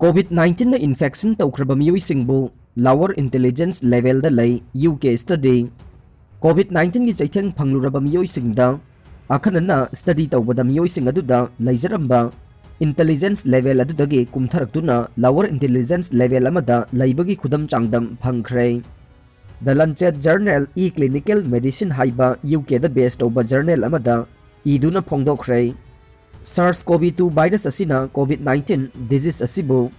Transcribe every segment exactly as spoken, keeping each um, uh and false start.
COVID nineteen ꯅ infection ꯇꯧꯈ꯭ꯔꯕ ꯃꯤꯑꯣꯏꯁꯤꯡꯕꯨ lower intelligence level ꯗ ꯂꯩ, U K study꯫ COVID nineteen ꯒꯤ ꯆꯩꯊꯦꯡ ꯐꯪꯂꯨꯔꯕ ꯃꯤꯑꯣꯏꯁꯤꯡꯗ ꯑꯈꯟꯅꯅ study ꯇꯧꯕꯗ ꯃꯤꯑꯣꯏꯁꯤꯡ ꯑꯗꯨꯗ ꯂꯩꯖꯔꯝꯕ intelligence level ꯑꯗꯨꯗꯒꯤ ꯀꯨꯝꯊꯔꯛꯇꯨꯅ lower intelligence level ꯑꯃꯗ ꯂꯩꯕꯒꯤ ꯈꯨꯗꯝ ꯆꯥꯡꯗꯝ ꯐꯪꯈ꯭ꯔꯦ꯫ The Lancet Journal eClinical Medicine ꯍꯥꯏꯕ U K ꯗ base ꯇꯧꯕ journal ꯑꯃꯗ ꯏꯗꯨꯅ ꯐꯣꯡꯗꯣꯛꯈ꯭ꯔꯦ꯫ SARS-CoV two virus ꯑꯁꯤꯅ COVID nineteen disease ꯑꯁꯤꯕꯨ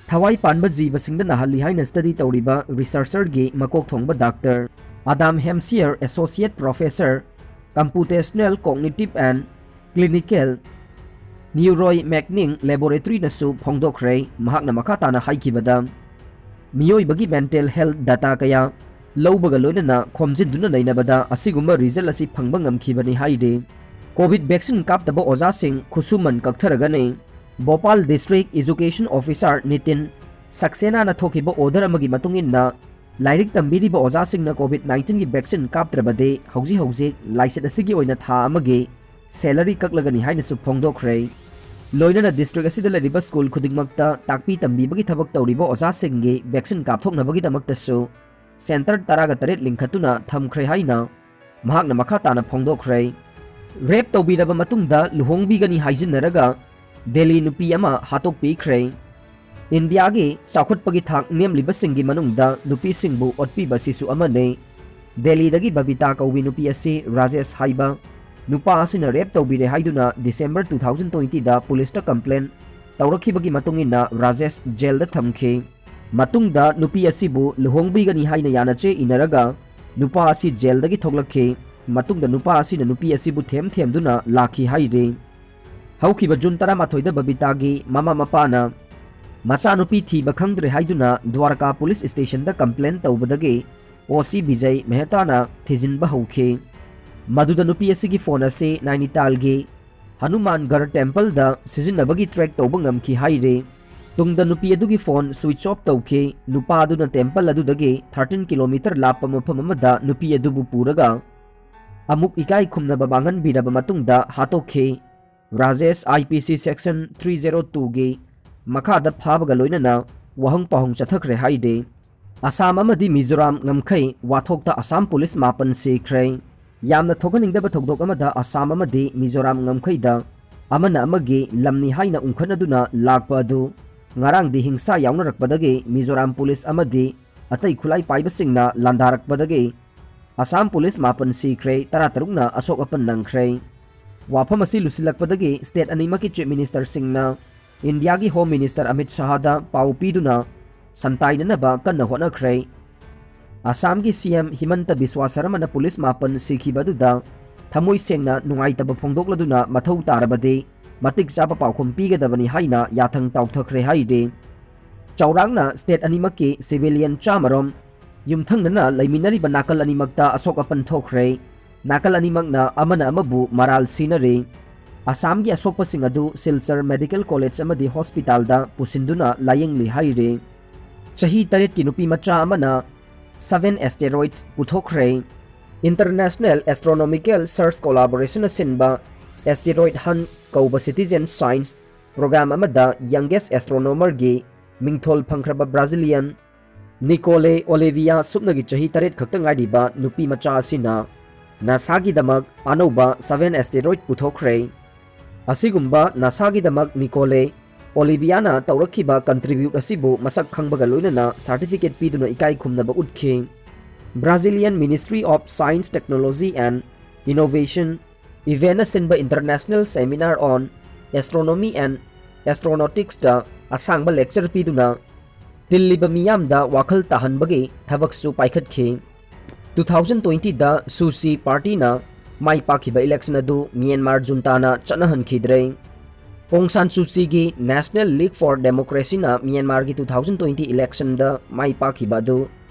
ꯊꯋꯥꯏ ꯄꯥꯟꯕ ꯖꯤꯕꯁꯤꯡꯗ ꯅꯥꯍꯜꯂꯤ ꯍꯥꯏꯅ study ꯇꯧꯔꯤꯕ researcher ꯒꯤ ꯃꯀꯣꯛ ꯊꯣꯡꯕ Doctor Adam Hampshire, Associate Professor, Computational Cognitive and Clinical, Neuroi Magnin Laboratory ꯅꯁꯨ ꯐꯣꯡꯗꯣꯛꯈ꯭ꯔꯦ꯫ ꯃꯍꯥꯛꯅ ꯃꯈꯥ ꯇꯥꯅ ꯍꯥꯏꯈꯤꯕꯗ, ꯃꯤꯑꯣꯏꯕꯒꯤ mental health data ꯀꯌꯥ ꯂꯧꯕꯒ ꯂꯣꯏꯅꯅ ꯈꯣꯝꯖꯤꯟꯗꯨꯅ ꯅꯩꯅꯕꯗ ꯑꯁꯤꯒꯨꯝꯕ result ꯑꯁꯤ ꯐꯪꯕ ꯉꯝꯈꯤꯕꯅꯤ ꯍꯥꯏꯔꯤ꯫ COVID vaccine ꯀꯥꯞꯇꯕ ꯑꯣꯖꯥꯁꯤꯡ ꯈꯨꯠꯁꯨꯃꯟ ꯀꯛꯊꯔꯒꯅꯤ꯫ Bhopal District Education Officer Nitin Saxena ꯅ ꯊꯣꯛꯈꯤꯕ order ꯑꯃꯒꯤ ꯃꯇꯨꯡ ꯏꯟꯅ, ꯂꯥꯏꯔꯤꯛ ꯇꯝꯕꯤꯔꯤꯕ ꯑꯣꯖꯥꯁꯤꯡꯅ COVID nineteen ꯒꯤ vaccine ꯀꯥꯞꯇ꯭ꯔꯕꯗꯤ ꯍꯧꯖꯤꯛ ꯍꯧꯖꯤꯛ ꯂꯥꯏꯆꯠ ꯑꯁꯤꯒꯤ ꯑꯣꯏꯅ ꯊꯥ ꯑꯃꯒꯤ salary ꯀꯛꯂꯒꯅꯤ ꯍꯥꯏꯅꯁꯨ ꯐꯣꯡꯗꯣꯛꯈ꯭ꯔꯦ꯫ ꯂꯣꯏꯅꯅ district ꯑꯁꯤꯗ ꯂꯩꯔꯤꯕ school ꯈꯨꯗꯤꯡꯃꯛꯇ ꯇꯥꯛꯄꯤ ꯇꯝꯕꯤꯕꯒꯤ ꯊꯕꯛ ꯇꯧꯔꯤꯕ ꯑꯣꯖꯥꯁꯤꯡꯒꯤ vaccine ꯀꯥꯞꯊꯣꯛꯅꯕꯒꯤꯗꯃꯛꯇꯁꯨ center ꯇꯔꯥꯒ ꯇꯔꯦꯠ ꯂꯤꯡꯈꯠꯇꯨꯅ ꯊꯝꯈ꯭ꯔꯦ ꯍꯥꯏꯅ ꯃꯍꯥꯛꯅ ꯃꯈꯥ ꯇꯥꯅ ꯐꯣꯡꯗꯣꯛꯈ꯭ꯔꯦ꯫ Rape ꯇꯧꯕꯤꯔꯕ ꯃꯇꯨꯡꯗ ꯂꯨꯍꯣꯡꯕꯤꯒꯅꯤ ꯍꯥꯏꯖꯤꯟꯅꯔꯒ ꯗꯦꯜꯂꯤ ꯅꯨꯄꯤ ꯑꯃ ꯍꯥꯠꯇꯣꯛꯄꯤꯈ꯭ꯔꯦ꯫ ꯏꯟꯗꯤꯌꯥꯒꯤ ꯆꯥꯎꯈꯠꯄꯒꯤ ꯊꯥꯛ ꯅꯦꯝꯂꯤꯕꯁꯤꯡꯒꯤ ꯃꯅꯨꯡꯗ ꯅꯨꯄꯤꯁꯤꯡꯕꯨ ꯑꯣꯠꯄꯤꯕ ꯑꯁꯤꯁꯨ ꯑꯃꯅꯤ꯫ ꯗꯦꯜꯂꯤꯗꯒꯤ ꯕꯕꯤꯇꯥ ꯀꯧꯕꯤ ꯅꯨꯄꯤ ꯑꯁꯤ ꯔꯥꯖꯦꯁ ꯍꯥꯏꯕ ꯅꯨꯄꯥ ꯑꯁꯤꯅ rape ꯇꯧꯕꯤꯔꯦ ꯍꯥꯏꯗꯨꯅ December two thousand twenty ꯗ ꯄꯨꯂꯤꯁꯇ complain ꯇꯧꯔꯛꯈꯤꯕꯒꯤ ꯃꯇꯨꯡ ꯏꯟꯅ ꯔꯥꯖꯦꯁ ꯖꯦꯜꯗ ꯊꯝꯈꯤ꯫ ꯃꯇꯨꯡꯗ ꯅꯨꯄꯤ ꯑꯁꯤꯕꯨ ꯂꯨꯍꯣꯡꯕꯤꯒꯅꯤ ꯍꯥꯏꯅ ꯌꯥꯅꯆꯦ ꯏꯅꯔꯒ ꯅꯨꯄꯥ ꯑꯁꯤ ꯖꯦꯜꯗꯒꯤ ꯊꯣꯛꯂꯛꯈꯤ꯫ ꯃꯇꯨꯡꯗ ꯅꯨꯄꯥ ꯑꯁꯤꯅ ꯅꯨꯄꯤ ꯑꯁꯤꯕꯨ ꯊꯦꯝ ꯊꯦꯝꯗꯨꯅ ꯂꯥꯛꯈꯤ ꯍꯥꯏꯔꯤ꯫ ꯍꯧꯈꯤꯕ ꯖꯨꯟ ꯇꯔꯥꯃꯥꯊꯣꯏꯗ ꯕꯕꯤꯇꯥꯒꯤ ꯃꯃꯥ ꯃꯄꯥꯅ ꯃꯆꯥꯅꯨꯄꯤ ꯊꯤꯕ ꯈꯪꯗ꯭ꯔꯦ ꯍꯥꯏꯗꯨꯅ ꯗ꯭ꯋꯥꯔꯀꯥ ꯄꯨꯂꯤꯁ ꯁ꯭ꯇꯦꯁꯟꯗ complain ꯇꯧꯕꯗꯒꯤ O C ꯕꯤꯖꯩ ꯃꯦꯍꯇꯥꯅ ꯊꯤꯖꯤꯟꯕ ꯍꯧꯈꯤ꯫ ꯃꯗꯨꯗ ꯅꯨꯄꯤ ꯑꯁꯤꯒꯤ phone ꯑꯁꯤ ꯅꯥꯏꯅꯤꯇꯥꯜꯒꯤ ꯍꯅꯨꯃꯥꯟꯒꯔ temple ꯗ ꯁꯤꯖꯤꯟꯅꯕꯒꯤ track ꯇꯧꯕ ꯉꯝꯈꯤ ꯍꯥꯏꯔꯤ꯫ ꯇꯨꯡꯗ ꯅꯨꯄꯤ ꯑꯗꯨꯒꯤ phone switch off ꯇꯧꯈꯤ꯫ ꯅꯨꯄꯥ ꯑꯗꯨꯅ temple ꯑꯗꯨꯗꯒꯤ thirteen kilometre ꯂꯥꯞꯄ ꯃꯐꯝ ꯑꯃꯗ ꯅꯨꯄꯤ ꯑꯗꯨꯕꯨ ꯄꯨꯔꯒ ꯑꯃꯨꯛ ꯏꯀꯥꯏ ꯈꯨꯝꯅꯕ ꯃꯥꯡꯍꯟꯕꯤꯔꯕ ꯃꯇꯨꯡꯗ ꯍꯥꯠꯇꯣꯛꯈꯤ꯫ Rajesh I P C section three zero two ꯒꯤ ꯃꯈꯥꯗ ꯐꯥꯕꯒ ꯂꯣꯏꯅꯅ ꯋꯥꯍꯪ ꯄꯥꯎꯍꯪ ꯆꯠꯊꯈ꯭ꯔꯦ ꯍꯥꯏꯔꯤ꯫ ꯑꯁꯥꯝ ꯑꯃꯗꯤ ꯃꯤꯖꯣꯔꯥꯝ ꯉꯝꯈꯩ ꯋꯥꯊꯣꯛꯇ ꯑꯁꯥꯝ ꯄꯨꯂꯤꯁ ꯃꯥꯄꯟ ꯁꯤꯈ꯭ꯔꯦ꯫ ꯌꯥꯝꯅ ꯊꯣꯛꯍꯟꯅꯤꯡꯗꯕ ꯊꯧꯗꯣꯛ ꯑꯃꯗ ꯑꯁꯥꯝ ꯑꯃꯗꯤ ꯃꯤꯖꯣꯔꯥꯝ ꯉꯝꯈꯩꯗ ꯑꯃꯅ ꯑꯃꯒꯤ ꯂꯝꯅꯤ ꯍꯥꯏꯅ ꯎꯪꯈꯠꯅꯗꯨꯅ ꯂꯥꯛꯄ ꯑꯗꯨ ꯉꯔꯥꯡꯗꯤ ꯍꯤꯡꯁꯥ ꯌꯥꯎꯅꯔꯛꯄꯗꯒꯤ ꯃꯤꯖꯣꯔꯥꯝ ꯄꯨꯂꯤꯁ ꯑꯃꯗꯤ ꯑꯇꯩ ꯈꯨꯠꯂꯥꯏ ꯄꯥꯏꯕꯁꯤꯡꯅ ꯂꯥꯟꯗꯥꯔꯛꯄꯗꯒꯤ ꯑꯁꯥꯝ ꯄꯨꯂꯤꯁ ꯃꯥꯄꯟ ꯁꯤꯈ꯭ꯔꯦ, ꯇꯔꯥꯇꯔꯨꯛꯅ ꯑꯁꯣꯛ ꯑꯄꯟ ꯅꯪꯈ꯭ꯔꯦ꯫ ꯋꯥꯐꯝ ꯑꯁꯤ ꯂꯨꯁꯤꯜꯂꯛꯄꯗꯒꯤ ꯁ꯭ꯇꯦꯠ ꯑꯅꯤꯃꯛꯀꯤ ꯆꯤꯐ ꯃꯤꯅꯤꯁꯇꯔꯁꯤꯡꯅ ꯏꯟꯗꯤꯌꯥꯒꯤ ꯍꯣꯝ ꯃꯤꯅꯤꯁꯇꯔ ꯑꯃꯤꯠ ꯁꯍꯥꯗ ꯄꯥꯎ ꯄꯤꯗꯨꯅ ꯁꯟꯇꯥꯏꯅꯅꯕ ꯀꯟꯅ ꯍꯣꯠꯅꯈ꯭ꯔꯦ꯫ ꯑꯁꯥꯝꯒꯤ ꯁꯤ ꯑꯦꯝ ꯍꯤꯃꯟꯇ ꯕꯤꯁ꯭ꯋꯥ ꯁꯔꯃꯅ ꯄꯨꯂꯤꯁ ꯃꯥꯄꯟ ꯁꯤꯈꯤꯕ ꯑꯗꯨꯗ ꯊꯃꯣꯏ ꯁꯦꯡꯅ ꯅꯨꯡꯉꯥꯏꯇꯕ ꯐꯣꯡꯗꯣꯛꯂꯗꯨꯅ ꯃꯊꯧ ꯇꯥꯔꯕꯗꯤ ꯃꯇꯤꯛ ꯆꯥꯕ ꯄꯥꯎꯈꯨꯝ ꯄꯤꯒꯗꯕꯅꯤ ꯍꯥꯏꯅ ꯌꯥꯊꯪ ꯇꯥꯎꯊꯈ꯭ꯔꯦ ꯍꯥꯏꯔꯤ꯫ ꯆꯥꯎꯔꯥꯛꯅ ꯁ꯭ꯇꯦꯠ ꯑꯅꯤꯃꯛꯀꯤ ꯁꯤꯚꯤꯂꯤꯌꯟ ꯆꯥꯃꯔꯣꯝ ꯌꯨꯝꯊꯪꯅꯅ ꯂꯩꯃꯤꯟꯅꯔꯤꯕ ꯅꯥꯀꯜ ꯑꯅꯤꯃꯛꯇ ꯑꯁꯣꯛ ꯑꯄꯟ ꯊꯣꯛꯈ꯭ꯔꯦ꯫ ꯅꯥꯀꯜ ꯑꯅꯤꯃꯛꯅ ꯑꯃꯅ ꯑꯃꯕꯨ ꯃꯔꯥꯜ ꯁꯤꯅꯔꯤ꯫ ꯑꯁꯥꯝꯒꯤ ꯑꯁꯣꯛꯄꯁꯤꯡ ꯑꯗꯨ ꯁꯤꯜꯆꯔ ꯃꯦꯗꯤꯀꯦꯜ ꯀꯣꯂꯦꯖ ꯑꯃꯗꯤ ꯍꯣꯁꯄꯤꯇꯥꯜꯗ ꯄꯨꯁꯤꯟꯗꯨꯅ ꯂꯥꯌꯦꯡꯂꯤ ꯍꯥꯏꯔꯤ꯫ ꯆꯍꯤ ꯇꯔꯦꯠꯀꯤ ꯅꯨꯄꯤ ꯃꯆꯥ ꯑꯃꯅ ꯁꯚꯦꯟ ꯑꯦꯁꯇꯦꯔꯣꯏꯗꯁ ꯄꯨꯊꯣꯛꯈ꯭ꯔꯦ꯫ ꯏꯟꯇꯔꯅꯦꯁꯅꯦꯜ ꯑꯦꯁꯇ꯭ꯔꯣꯅꯣꯃꯤꯀꯦꯜ ꯁꯔꯆ ꯀꯣꯂꯥꯕꯣꯔꯦꯁꯟꯅ ꯁꯤꯟꯕ ꯑꯦꯁꯇꯦꯔꯣꯏꯗ ꯍꯟ ꯀꯧꯕ ꯁꯤꯇꯤꯖꯦꯟ ꯁꯥꯏꯟꯁ ꯄ꯭ꯔꯣꯒ꯭ꯔꯥꯝ ꯑꯃꯗ ꯌꯪꯒꯦꯁ ꯑꯦꯁꯇ꯭ꯔꯣꯅꯣꯃꯔꯒꯤ ꯃꯤꯡꯊꯣꯜ ꯐꯪꯈ꯭ꯔꯕ ꯕ꯭ꯔꯥꯖꯤꯂꯤꯌꯟ ꯅꯤꯀꯣꯂꯦ ꯑꯣꯂꯤꯚꯤꯌꯥ ꯁꯨꯞꯅꯒꯤ ꯆꯍꯤ ꯇꯔꯦꯠ ꯈꯛꯇ ꯉꯥꯏꯔꯤꯕ ꯅꯨꯄꯤ ꯃꯆꯥ ꯑꯁꯤꯅ ꯅꯥꯁꯥꯒꯤꯗꯃꯛ ꯑꯅꯧꯕ ꯁꯚꯦꯟ ꯑꯦꯁꯇꯦꯔꯣꯏꯗ ꯄꯨꯊꯣꯛꯈ꯭ꯔꯦ꯫ ꯑꯁꯤꯒꯨꯝꯕ ꯅꯥꯁꯥꯒꯤꯗꯃꯛ ꯅꯤꯀꯣꯂꯦ ꯑꯣꯂꯤꯚꯤꯌꯥꯅ ꯇꯧꯔꯛꯈꯤꯕ ꯀꯟꯇ꯭ꯔꯤꯕ꯭ꯌꯨꯠ ꯑꯁꯤꯕꯨ ꯃꯁꯛ ꯈꯪꯕꯒ ꯂꯣꯏꯅꯅ ꯁꯥꯔꯇꯤꯐꯤꯀꯦꯠ ꯄꯤꯗꯨꯅ ꯏꯀꯥꯏ ꯈꯨꯝꯅꯕ ꯎꯠꯈꯤ꯫ Brazilian Ministry of Science, Technology and Innovation ꯏꯚꯦꯟꯅ ꯁꯤꯟꯕ International Seminar on Astronomy and Astronauticsꯇ ꯑꯁꯥꯡꯕ ꯂꯦꯛꯆꯔ ꯄꯤꯗꯨꯅ ꯇꯤꯜꯂꯤꯕ ꯃꯤꯌꯥꯝꯗ ꯋꯥꯈꯜ ꯇꯥꯍꯟꯕꯒꯤ ꯊꯕꯛꯁꯨ ꯄꯥꯏꯈꯠꯈꯤ꯫ ꯇꯨ ꯊꯥꯎꯖꯟ ꯇ꯭ꯋꯦꯟꯇꯤꯗ ꯁꯨꯆꯤ ꯄꯥꯔꯇꯤꯅ ꯃꯥꯏ ꯄꯥꯛꯈꯤꯕ ꯏꯂꯦꯛꯁꯟ ꯑꯗꯨ ꯃ꯭ꯌꯥꯟꯃꯥꯔ ꯖꯨꯟꯇꯥꯅ ꯆꯠꯅꯍꯟꯈꯤꯗ꯭ꯔꯦ꯫ ꯑꯣꯡ ꯁꯥꯟ ꯁꯨꯆꯤꯒꯤ National League for Democracyꯅ ꯃ꯭ꯌꯥꯟꯃꯥꯔꯒꯤ ꯇꯨ ꯊꯥꯎꯖꯟ ꯇ꯭ꯋꯦꯟꯇꯤ ꯏꯂꯦꯛꯁꯟꯗ ꯃꯥꯏ ꯄꯥꯛꯈꯤꯕ ꯑꯗꯨ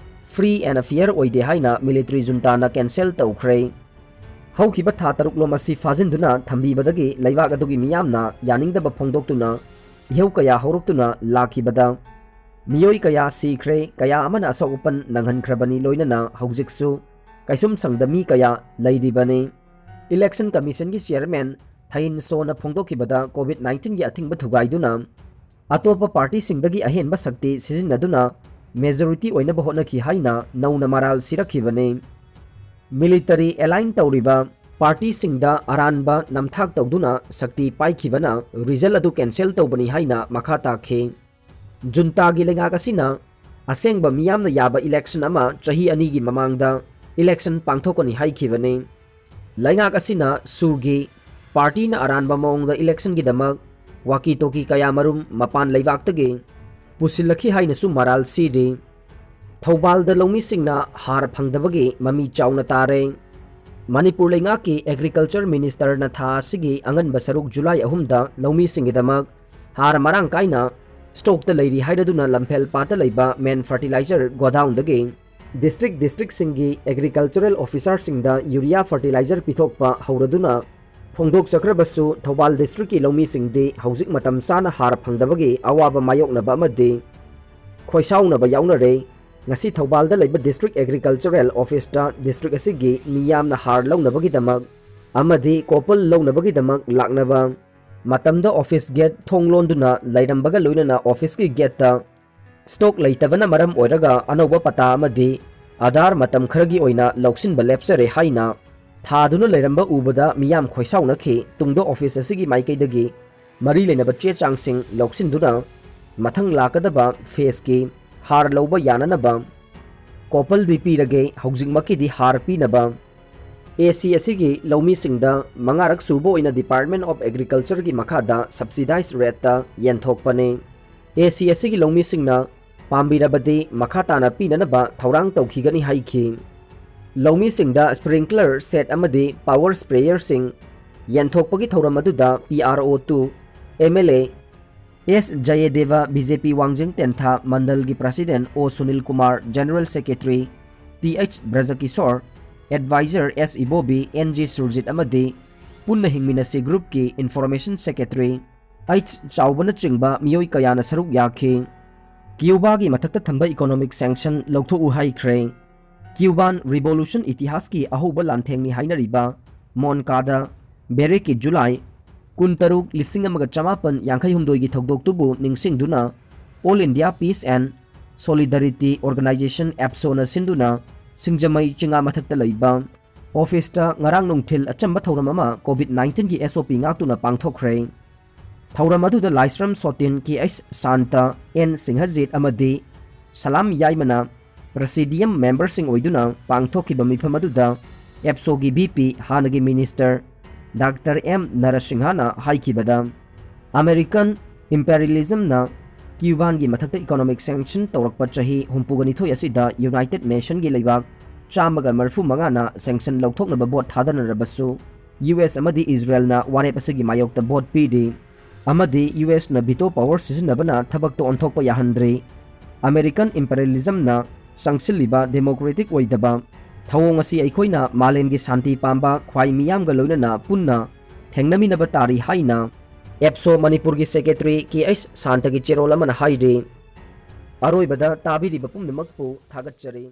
ꯐ꯭ꯔꯤ ꯑꯦꯟ ꯐꯤꯌꯔ ꯑꯣꯏꯗꯦ ꯍꯥꯏꯅ ꯃꯤꯂꯤꯇꯔꯤ ꯖꯨꯟꯇꯥꯅ ꯀꯦꯟꯁꯦꯜ ꯇꯧꯈ꯭ꯔꯦ꯫ ꯍꯧꯈꯤꯕ ꯊꯥ ꯇꯔꯨꯛꯂꯣꯝ ꯑꯁꯤ ꯐꯥꯖꯤꯟꯗꯨꯅ ꯊꯝꯕꯤꯕꯗꯒꯤ ꯂꯩꯕꯥꯛ ꯑꯗꯨꯒꯤ ꯃꯤꯌꯥꯝꯅ ꯌꯥꯅꯤꯡꯗꯕ ꯐꯣꯡꯗꯣꯛꯇꯨꯅ ꯏꯍꯧ ꯀꯌꯥ ꯍꯧꯔꯛꯇꯨꯅ ꯂꯥꯛꯈꯤꯕꯗ ꯃꯤꯑꯣꯏ ꯀꯌꯥ ꯁꯤꯈ꯭ꯔꯦ, ꯀꯌꯥ ꯑꯃꯅ ꯑꯁꯣꯛ ꯑꯄꯟ ꯅꯪꯍꯟꯈ꯭ꯔꯕꯅꯤ, ꯂꯣꯏꯅꯅ ꯍꯧꯖꯤꯛꯁꯨ ꯀꯩꯁꯨꯝꯁꯪꯗ ꯃꯤ ꯀꯌꯥ ꯂꯩꯔꯤꯕꯅꯤ꯫ ꯏꯂꯦꯛꯁꯟ ꯀꯃꯤꯁꯟꯒꯤ ꯆꯤꯌꯔꯃꯦꯟ ꯊꯌꯤꯟ ꯁꯣꯅ ꯐꯣꯡꯗꯣꯛꯈꯤꯕꯗ ꯀꯣꯚꯤꯗ ꯅꯥꯏꯟꯇꯤꯟꯒꯤ ꯑꯊꯤꯡꯕ ꯊꯨꯒꯥꯏꯗꯨꯅ ꯑꯇꯣꯞꯄ ꯄꯥꯔꯇꯤꯁꯤꯡꯗꯒꯤ ꯑꯍꯦꯟꯕ ꯁꯛꯇꯤ ꯁꯤꯖꯤꯟꯅꯗꯨꯅ ꯃꯦꯖꯣꯔꯤꯇꯤ ꯑꯣꯏꯅꯕ ꯍꯣꯠꯅꯈꯤ ꯍꯥꯏꯅ ꯅꯧꯅ ꯃꯔꯥꯜ ꯁꯤꯔꯛꯈꯤꯕꯅꯤ꯫ ꯃꯤꯂꯤꯇꯔꯤ ꯑꯦꯂꯥꯏꯟ ꯇꯧꯔꯤꯕ ꯄꯥꯔꯇꯤꯁꯤꯡꯗ ꯑꯔꯥꯟꯕ ꯅꯝꯊꯥꯛ ꯇꯧꯗꯨꯅ ꯁꯛꯇꯤ ꯄꯥꯏꯈꯤꯕꯅ ꯔꯤꯖꯜ ꯑꯗꯨ ꯀꯦꯟꯁꯦꯜ ꯇꯧꯕꯅꯤ ꯍꯥꯏꯅ ꯃꯈꯥ ꯇꯥꯈꯤ꯫ ꯖꯨꯟꯇꯥꯒꯤ ꯂꯩꯉꯥꯛ ꯑꯁꯤꯅ ꯑꯁꯦꯡꯕ ꯃꯤꯌꯥꯝꯅ ꯌꯥꯕ ꯏꯂꯦꯛꯁꯟ ꯑꯃ ꯆꯍꯤ ꯑꯅꯤꯒꯤ ꯃꯃꯥꯡꯗ ꯏꯂꯦꯛꯁꯟ ꯄꯥꯡꯊꯣꯛꯀꯅꯤ ꯍꯥꯏꯈꯤꯕꯅꯤ꯫ ꯂꯩꯉꯥꯛ ꯑꯁꯤꯅ ꯁꯨꯒꯤ ꯄꯥꯔꯇꯤꯅ ꯑꯔꯥꯟꯕ ꯃꯑꯣꯡꯗ ꯏꯂꯦꯛꯁꯟꯒꯤꯗꯃꯛ ꯋꯥꯀꯤ ꯇꯣꯀꯤ ꯀꯌꯥ ꯃꯔꯨꯝ ꯃꯄꯥꯟ ꯂꯩꯕꯥꯛꯇꯒꯤ ꯄꯨꯁꯤꯜꯂꯛꯈꯤ ꯍꯥꯏꯅꯁꯨ ꯃꯔꯥꯜ ꯁꯤꯔꯤ꯫ ꯊꯧꯕꯥꯜꯗ ꯂꯧꯃꯤꯁꯤꯡꯅ ꯍꯥꯔ ꯐꯪꯗꯕꯒꯤ ꯃꯃꯤ ꯆꯥꯎꯅ ꯇꯥꯔꯦ꯫ ꯃꯅꯤꯄꯨꯔ ꯂꯩꯉꯥꯛꯀꯤ ꯑꯦꯒ꯭ꯔꯤꯀꯜꯆꯔ ꯃꯤꯅꯤꯁꯇꯔꯅ ꯊꯥ ꯑꯁꯤꯒꯤ ꯑꯉꯟꯕ ꯁꯔꯨꯛ ꯖꯨꯂꯥꯏ ꯑꯍꯨꯝꯗ ꯂꯧꯃꯤꯁꯤꯡꯒꯤꯗꯃꯛ ꯍꯥꯔ ꯃꯔꯥꯡ ꯀꯥꯏꯅ ꯁ꯭ꯇꯣꯛꯇ ꯂꯩꯔꯤ ꯍꯥꯏꯔꯗꯨꯅ ꯂꯝꯐꯦꯜ ꯄꯥꯠꯇ ꯂꯩꯕ ꯃꯦꯟ ꯐꯔꯇꯤꯂꯥꯏꯖꯔ ꯒꯣꯗꯥꯎꯟꯗꯒꯤ ꯗꯤꯁꯇ꯭ꯔꯤꯛ ꯗꯤꯁꯇ꯭ꯔꯤꯛꯁꯤꯡꯒꯤ ꯑꯦꯒ꯭ꯔꯤꯀꯜꯆꯔꯦꯜ ꯑꯣꯐꯤꯁꯥꯔꯁꯤꯡꯗ ꯌꯨꯔꯤꯌꯥ ꯐꯔꯇꯤꯂꯥꯏꯖꯔ ꯄꯤꯊꯣꯛꯄ ꯍꯧꯔꯗꯨꯅ ꯐꯣꯡꯗꯣꯛꯆꯈ꯭ꯔꯕꯁꯨ, ꯊꯧꯕꯥꯜ ꯗꯤꯁꯇ꯭ꯔꯤꯛꯀꯤ ꯂꯧꯃꯤꯁꯤꯡꯗꯤ ꯍꯧꯖꯤꯛ ꯃꯇꯝ ꯆꯥꯅ ꯍꯥꯔ ꯐꯪꯗꯕꯒꯤ ꯑꯋꯥꯕ ꯃꯥꯌꯣꯛꯅꯕ ꯑꯃꯗꯤ ꯈꯣꯏꯁꯥꯎꯅꯕ ꯌꯥꯎꯅꯔꯦ꯫ ꯉꯁꯤ ꯊꯧꯕꯥꯜꯗ ꯂꯩꯕ ꯗꯤꯁꯇ꯭ꯔꯤꯛ ꯑꯦꯒ꯭ꯔꯤꯀꯜꯆꯔꯦꯜ ꯑꯣꯐꯤꯁꯇ ꯗꯤꯁꯇ꯭ꯔꯤꯛ ꯑꯁꯤꯒꯤ ꯃꯤ ꯌꯥꯝꯅ ꯍꯥꯔ ꯂꯧꯅꯕꯒꯤꯗꯃꯛ ꯑꯃꯗꯤ ꯀꯣꯄꯜ ꯂꯧꯅꯕꯒꯤꯗꯃꯛ ꯂꯥꯛꯅꯕ ꯃꯇꯝꯗ ꯑꯣꯐꯤꯁ ꯒꯦꯠ ꯊꯣꯡ ꯂꯣꯟꯗꯨꯅ ꯂꯩꯔꯝꯕꯒ ꯂꯣꯏꯅꯅ ꯑꯣꯐꯤꯁꯀꯤ ꯒꯦꯠꯇ ꯁ꯭ꯇꯣꯛ ꯂꯩꯇꯕꯅ ꯃꯔꯝ ꯑꯣꯏꯔꯒ ꯑꯅꯧꯕ ꯄꯇꯥ ꯑꯃꯗꯤ ꯑꯥꯙꯥꯔ ꯃꯇꯝ ꯈꯔꯒꯤ ꯑꯣꯏꯅ ꯂꯧꯁꯤꯟꯕ ꯂꯦꯞꯆꯔꯦ ꯍꯥꯏꯅ ꯊꯥꯗꯨꯅ ꯂꯩꯔꯝꯕ ꯎꯕꯗ ꯃꯤꯌꯥꯝ ꯈꯣꯏꯁꯥꯎꯅꯈꯤ꯫ ꯇꯨꯡꯗ ꯑꯣꯐꯤꯁ ꯑꯁꯤꯒꯤ ꯃꯥꯏꯀꯩꯗꯒꯤ ꯃꯔꯤ ꯂꯩꯅꯕ ꯆꯦ ꯆꯥꯡꯁꯤꯡ ꯂꯧꯁꯤꯟꯗꯨꯅ ꯃꯊꯪ ꯂꯥꯛꯀꯗꯕ ꯐꯦꯁꯀꯤ ꯍꯥꯔ ꯂꯧꯕ ꯌꯥꯅꯅꯕ ꯀꯣꯄꯜꯗꯤ ꯄꯤꯔꯒꯦ, ꯍꯧꯖꯤꯛꯃꯛꯀꯤꯗꯤ ꯍꯥꯔ ꯄꯤꯅꯕ ꯑꯦ ꯁꯤ ꯑꯁꯤꯒꯤ ꯂꯧꯃꯤꯁꯤꯡꯗ ꯃꯉꯥꯔꯛ ꯁꯨꯕ ꯑꯣꯏꯅ ꯗꯤꯄꯥꯔꯠꯃꯦꯟ ꯑꯣꯐ ꯑꯦꯒ꯭ꯔꯤꯀꯜꯆꯔꯒꯤ ꯃꯈꯥꯗ ꯁꯕꯁꯤꯗꯥꯏꯖ ꯔꯦꯠꯇ ꯌꯦꯟꯊꯣꯛꯄꯅꯤ꯫ ꯑꯦ ꯁꯤ ꯑꯁꯤꯒꯤ ꯂꯧꯃꯤꯁꯤꯡꯅ ꯄꯥꯝꯕꯤꯔꯕꯗꯤ ꯃꯈꯥ ꯇꯥꯅ ꯄꯤꯅꯅꯕ ꯊꯧꯔꯥꯡ ꯇꯧꯈꯤꯒꯅꯤ ꯍꯥꯏꯈꯤ꯫ ꯂꯧꯃꯤꯁꯤꯡꯗ ꯁ꯭ꯄ꯭ꯔꯤꯡꯀꯂꯔ ꯁꯦꯠ ꯑꯃꯗꯤ ꯄꯥꯋꯔ ꯁ꯭ꯄ꯭ꯔꯦꯌꯔꯁꯤꯡ ꯌꯦꯟꯊꯣꯛꯄꯒꯤ ꯊꯧꯔꯝ ꯑꯗꯨꯗ P R O to M L A S Jayadeb, B J P Wangjing Tentha ꯃꯟꯗꯜꯒꯤ president O Sunil Kumar, general secretary T H Brajakishor, advisor S Ibobi, N G Surjit ꯑꯃꯗꯤ ꯄꯨꯟꯅ ꯍꯤꯡꯃꯤꯟꯅꯁꯤ ꯒ꯭ꯔꯨꯞꯀꯤ ꯏꯟꯐꯣꯔꯃꯦꯁꯟ ꯁꯦꯀ꯭ꯔꯦꯇꯔꯤ ꯑꯩꯆ ꯆꯥꯎꯕꯅꯆꯤꯡꯕ ꯃꯤꯑꯣꯏ ꯀꯌꯥꯅ ꯁꯔꯨꯛ ꯌꯥꯈꯤ꯫ ꯀ꯭ꯌꯨꯕꯥꯒꯤ ꯃꯊꯛꯇ ꯊꯝꯕ ꯏꯀꯣꯅꯣꯃꯤꯛ ꯁꯦꯡꯁꯟ ꯂꯧꯊꯣꯛꯎ ꯍꯥꯏꯈ꯭ꯔꯦ꯫ ꯀ꯭ꯌꯨꯕꯥꯟ ꯔꯤꯚꯣꯂꯨꯁꯟ ꯏꯇꯤꯍꯥꯁꯀꯤ ꯑꯍꯧꯕ ꯂꯥꯟꯊꯦꯡꯅꯤ ꯍꯥꯏꯅꯔꯤꯕ ꯃꯣꯟꯀꯥꯗ ꯕꯦꯔꯦꯛꯀꯤ ꯖꯨꯂꯥꯏ ꯀꯨꯟꯇꯔꯨꯛ ꯂꯤꯁꯤꯡ ꯑꯃꯒ ꯆꯃꯥꯄꯟ ꯌꯥꯡꯈꯩ ꯍꯨꯝꯗꯣꯏꯒꯤ ꯊꯧꯗꯣꯛꯇꯨꯕꯨ ꯅꯤꯡꯁꯤꯡꯗꯨꯅ All India Peace and Solidarity Organization, ꯑꯦꯞꯁꯣꯅ ꯁꯤꯟꯗꯨꯅ ꯁꯤꯡꯖꯃꯩ ꯆꯤꯉꯥ ꯃꯊꯛꯇ ꯂꯩꯕ ꯑꯣꯐꯤꯁꯇ ꯉꯔꯥꯡ ꯅꯨꯡꯊꯤꯜ ꯑꯆꯝꯕ ꯊꯧꯔꯝ ꯑꯃ COVID nineteenꯒꯤ SOP ꯉꯥꯛꯇꯨꯅ ꯄꯥꯡꯊꯣꯛꯈ꯭ꯔꯦ꯫ ꯊꯧꯔꯝ ꯑꯗꯨꯗ ꯂꯥꯏꯁ꯭ꯔꯝ ꯁꯣꯇꯤꯟ, KH ꯁꯥꯟꯇ, N ꯁꯤꯡꯍꯖꯤꯠ ꯑꯃꯗꯤ ꯁꯂꯥꯝ ꯌꯥꯏꯃꯅ ꯄ꯭ꯔꯦꯁꯤꯗꯤꯌꯝ ꯃꯦꯝꯕꯔꯁꯤꯡ ꯑꯣꯏꯗꯨꯅ ꯄꯥꯡꯊꯣꯛꯈꯤꯕ ꯃꯤꯐꯝ ꯑꯗꯨꯗ ꯑꯦꯞꯁꯣꯒꯤ VP, ꯍꯥꯟꯅꯒꯤ ꯃꯤꯅꯤꯁꯇꯔ ꯗꯥꯛꯇꯔ ꯑꯦꯝ ꯅꯔꯁꯤꯡꯍꯅ ꯍꯥꯏꯈꯤꯕꯗ, ꯑꯃꯦꯔꯤꯀꯟ ꯏꯝꯄꯦꯔꯤꯌꯦꯂꯤꯖꯝꯅ ꯀ꯭ꯌꯨꯕꯥꯟꯒꯤ ꯃꯊꯛꯇ ꯏꯀꯣꯅꯣꯃꯤꯛ ꯁꯦꯡꯁꯟ ꯇꯧꯔꯛꯄ ꯆꯍꯤ ꯍꯨꯝꯐꯨꯒ ꯅꯤꯊꯣꯏ ꯑꯁꯤꯗ ꯌꯨꯅꯥꯏꯇꯦꯗ ꯅꯦꯁꯟꯒꯤ ꯂꯩꯕꯥꯛ ꯆꯥꯝꯃꯒ ꯃꯔꯤꯐꯨ ꯃꯉꯥꯅ ꯁꯦꯡꯁꯟ ꯂꯧꯊꯣꯛꯅꯕ ꯚꯣꯠ ꯊꯥꯗꯅꯔꯕꯁꯨ, US ꯑꯃꯗꯤ ꯏꯖꯔꯦꯜꯅ ꯋꯥꯔꯦꯞ ꯑꯁꯤꯒꯤ ꯃꯥꯌꯣꯛꯇ ꯚꯣꯠ ꯄꯤꯔꯤ ꯑꯃꯗꯤ USꯅ ꯚꯤꯇꯣ ꯄꯥꯋꯔ ꯁꯤꯖꯤꯟꯅꯕꯅ ꯊꯕꯛꯇ ꯑꯣꯟꯊꯣꯛꯄ ꯌꯥꯍꯟꯗ꯭ꯔꯤ꯫ ꯑꯃꯦꯔꯤꯀꯟ ꯏꯝꯄꯦꯔꯤꯌꯦꯂꯤꯖꯝꯅ ꯆꯪꯁꯤꯜꯂꯤꯕ ꯗꯦꯃꯣꯀ꯭ꯔꯦꯇꯤꯛ ꯑꯣꯏꯗꯕ ꯊꯧꯑꯣꯡ ꯑꯁꯤ ꯑꯩꯈꯣꯏꯅ ꯃꯥꯂꯦꯝꯒꯤ ꯁꯥꯟꯇꯤ ꯄꯥꯝꯕ ꯈ꯭ꯋꯥꯏ ꯃꯤꯌꯥꯝꯒ ꯂꯣꯏꯅꯅ ꯄꯨꯟꯅ ꯊꯦꯡꯅꯃꯤꯟꯅꯕ ꯇꯥꯔꯤ ꯍꯥꯏꯅ ꯑꯦꯞꯁꯣ ꯃꯅꯤꯄꯨꯔꯒꯤ ꯁꯦꯀ꯭ꯔꯦꯇꯔꯤ KH ꯁꯥꯟꯇꯒꯤ ꯆꯦꯔꯣꯜ ꯑꯃꯅ ꯍꯥꯏꯔꯤ꯫ ꯑꯔꯣꯏꯕꯗ ꯇꯥꯕꯤꯔꯤꯕ ꯄꯨꯝꯅꯃꯛꯄꯨ ꯊꯥꯒꯠꯆꯔꯤ꯫